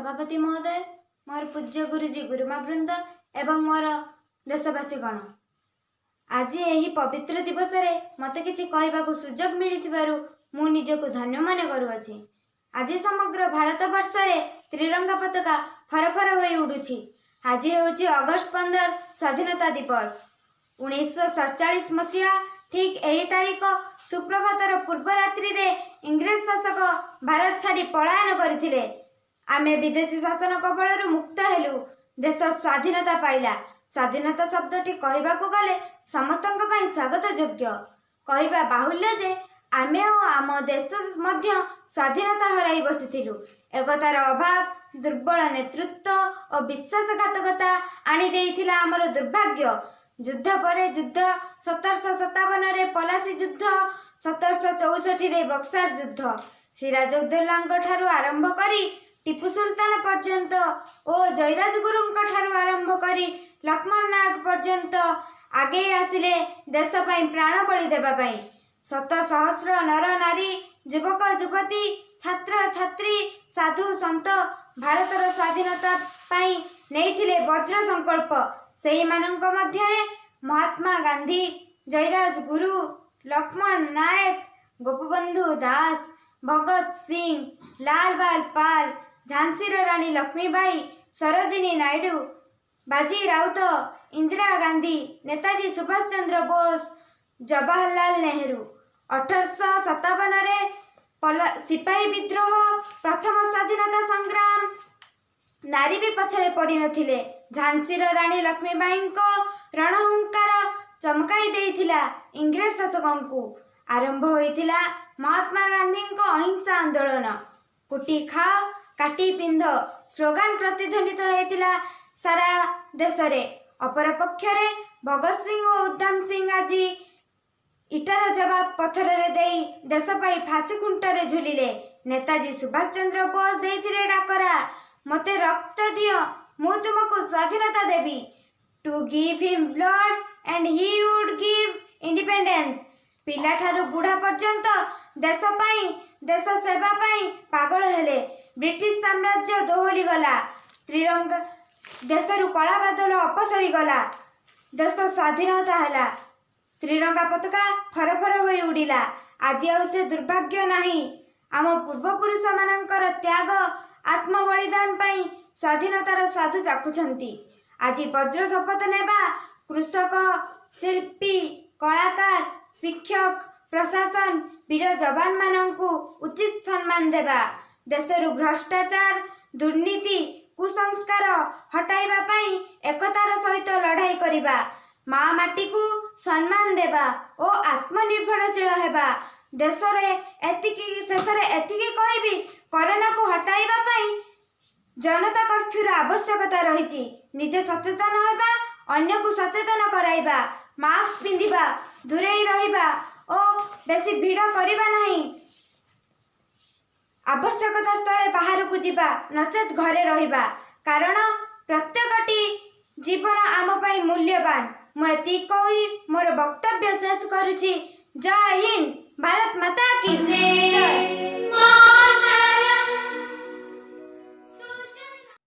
ସଭାପତି ମହୋଦୟ, ମୋର ପୂଜ୍ୟ ଗୁରୁଜୀ, ଗୁରୁମା ବୃନ୍ଦ ଏବଂ ମୋର ଦେଶବାସୀଗଣ, ଆଜି ଏହି ପବିତ୍ର ଦିବସରେ ମୋତେ କିଛି କହିବାକୁ ସୁଯୋଗ ମିଳିଥିବାରୁ ମୁଁ ନିଜକୁ ଧନ୍ୟ ମନେ କରୁଅଛି। ଆଜି ସମଗ୍ର ଭାରତ ବର୍ଷରେ ତ୍ରିରଙ୍ଗା ପତାକା ଫରଫର ହୋଇ ଉଡୁଛି। ଆଜି ହେଉଛି ଅଗଷ୍ଟ 15, ସ୍ୱାଧୀନତା ଦିବସ। 1947 ମସିହା ଠିକ୍ ଏହି ତାରିଖ ସୁପ୍ରଭାତର ପୂର୍ବ ରାତ୍ରିରେ ଇଂରେଜ ଶାସକ ଭାରତ ଛାଡ଼ି ପଳାୟନ କରିଥିଲେ। ଆମେ ବିଦେଶୀ ଶାସନ କବଳରୁ ମୁକ୍ତ ହେଲୁ। ଦେଶ ସ୍ୱାଧୀନତା ପାଇଲା। ସ୍ୱାଧୀନତା ଶବ୍ଦଟି କହିବାକୁ ଗଲେ ସମସ୍ତଙ୍କ ପାଇଁ ସ୍ୱାଗତ ଯୋଗ୍ୟ। କହିବା ବାହୁଲ୍ୟ ଯେ ଆମେ ଓ ଆମ ଦେଶ ମଧ୍ୟ ସ୍ୱାଧୀନତା ହରାଇ ବସିଥିଲୁ। ଏକତାର ଅଭାବ, ଦୁର୍ବଳ ନେତୃତ୍ୱ ଓ ବିଶ୍ୱାସଘାତକତା ଆଣିଦେଇଥିଲା ଆମର ଦୁର୍ଭାଗ୍ୟ। ଯୁଦ୍ଧ ପରେ ଯୁଦ୍ଧ। 1757ରେ ପଲାସୀ ଯୁଦ୍ଧ, 1764ରେ ବକ୍ସାର ଯୁଦ୍ଧ। ସିରାଜଉଦ୍ଦୌଲାଙ୍କ ଠାରୁ ଆରମ୍ଭ କରି ଟିପୁ ସୁଲତାନ ପର୍ଯ୍ୟନ୍ତ ଓ ଜୟରାଜଗୁରୁଙ୍କ ଠାରୁ ଆରମ୍ଭ କରି ଲକ୍ଷ୍ମଣ ନାୟକ ପର୍ଯ୍ୟନ୍ତ ଆଗେଇ ଆସିଲେ ଦେଶ ପାଇଁ ପ୍ରାଣବଳି ଦେବା ପାଇଁ। ଶତ ସହସ୍ର ନର ନାରୀ, ଯୁବକ ଯୁବତୀ, ଛାତ୍ର ଛାତ୍ରୀ, ସାଧୁ ସନ୍ଥ ଭାରତର ସ୍ୱାଧୀନତା ପାଇଁ ନେଇଥିଲେ ବଜ୍ର ସଂକଳ୍ପ। ସେଇମାନଙ୍କ ମଧ୍ୟରେ ମହାତ୍ମା ଗାନ୍ଧୀ, ଜୟରାଜ ଗୁରୁ, ଲକ୍ଷ୍ମଣ ନାୟକ, ଗୋପବନ୍ଧୁ ଦାସ, ଭଗତ ସିଂ, ଲାଲ ବାଲ ପାଲ, ଝାନ୍ସୀର ରାଣୀ ଲକ୍ଷ୍ମୀବାଇ, ସରୋଜିନୀ ନାଇଡୁ, ବାଜି ରାଉତ, ଇନ୍ଦିରା ଗାନ୍ଧୀ, ନେତାଜୀ ସୁଭାଷ ଚନ୍ଦ୍ର ବୋଷ, ଜବାହରଲାଲ ନେହେରୁ। 1857ରେ ସିପାହୀ ବିଦ୍ରୋହ, ପ୍ରଥମ ସ୍ୱାଧୀନତା ସଂଗ୍ରାମ। ନାରୀ ବି ପଛରେ ପଡ଼ିନଥିଲେ। ଝାନ୍ସୀର ରାଣୀ ଲକ୍ଷ୍ମୀବାଈଙ୍କ ରଣହୁଙ୍କାର ଚମକାଇ ଦେଇଥିଲା ଇଂରେଜ ଶାସକଙ୍କୁ। ଆରମ୍ଭ ହୋଇଥିଲା ମହାତ୍ମା ଗାନ୍ଧୀଙ୍କ ଅହିଂସା ଆନ୍ଦୋଳନ। "କୁଟି ଖାଅ, କାଟି ପିନ୍ଧ" ସ୍ଲୋଗାନ ପ୍ରତିଧ୍ୱନିତ ହୋଇଥିଲା ସାରା ଦେଶରେ। ଅପରପକ୍ଷରେ ଭଗତ ସିଂ ଓ ଉଦ୍ଧମ ସିଂ ଆଜି ଇଟାର ଜବାବ ପଥରରେ ଦେଇ ଦେଶ ପାଇଁ ଫାଶୀ ଖୁଣ୍ଟରେ ଝୁଲିଲେ। ନେତାଜୀ ସୁଭାଷ ଚନ୍ଦ୍ର ବୋଷ ଦେଇଥିଲେ ଡାକରା, "ମୋତେ ରକ୍ତ ଦିଅ, ମୁଁ ତୁମକୁ ସ୍ୱାଧୀନତା ଦେବି।" To give him blood and he would give independence. ପିଲାଠାରୁ ବୁଢ଼ା ପର୍ଯ୍ୟନ୍ତ ଦେଶ ପାଇଁ, ଦେଶ ସେବା ପାଇଁ ପାଗଳ ହେଲେ। ବ୍ରିଟିଶ ସାମ୍ରାଜ୍ୟ ଦୋହଲିଗଲା। ତ୍ରିରଙ୍ଗା ଦେଶରୁ କଳା ବାଦଲ ଅପସରିଗଲା। ଦେଶ ସ୍ୱାଧୀନତା ହେଲା। ତ୍ରିରଙ୍ଗା ପତାକା ଫରଫର ହୋଇ ଉଡ଼ିଲା। ଆଜି ଆଉ ସେ ଦୁର୍ଭାଗ୍ୟ ନାହିଁ। ଆମ ପୂର୍ବପୁରୁଷମାନଙ୍କର ତ୍ୟାଗ, ଆତ୍ମବଳିଦାନ ପାଇଁ ସ୍ୱାଧୀନତାର ସ୍ୱାଦୁ ଚାଖୁଛନ୍ତି। ଆଜି ବଜ୍ର ଶପଥ ନେବା। କୃଷକ, ଶିଳ୍ପୀ, କଳାକାର, ଶିକ୍ଷକ, ପ୍ରଶାସନ, ବୀର ଯବାନମାନଙ୍କୁ ଉଚିତ ସମ୍ମାନ ଦେବା। ଦେଶରୁ ଭ୍ରଷ୍ଟାଚାର, ଦୁର୍ନୀତି, କୁସଂସ୍କାର ହଟାଇବା ପାଇଁ ଏକତାର ସହିତ ଲଢ଼ାଇ କରିବା। ମା ମାଟିକୁ ସମ୍ମାନ ଦେବା ଓ ଆତ୍ମନିର୍ଭରଶୀଳ ହେବା। ଦେଶରେ ଏତିକି, ଶେଷରେ ଏତିକି କହିବି, କରୋନାକୁ ହଟାଇବା ପାଇଁ ଜନତା କର୍ଫ୍ୟୁର ଆବଶ୍ୟକତା ରହିଛି। ନିଜେ ସଚେତନ ହେବା, ଅନ୍ୟକୁ ସଚେତନ କରାଇବା, ମାସ୍କ ପିନ୍ଧିବା, ଦୂରେଇ ରହିବା ଓ ବେଶୀ ଭିଡ଼ କରିବା ନାହିଁ। ଆବଶ୍ୟକତା ସ୍ଥଳେ ବାହାରକୁ ଯିବା, ନଚେତ୍ ଘରେ ରହିବା। କାରଣ ପ୍ରତ୍ୟେକଟି ଜୀବନ ଆମ ପାଇଁ ମୂଲ୍ୟବାନ। ମୁଁ ଏତିକି କହି ମୋର ବକ୍ତବ୍ୟ ଶେଷ କରୁଛି। ଜୟ ହିନ୍ଦ, ଭାରତ ମାତା କି ଜୟ।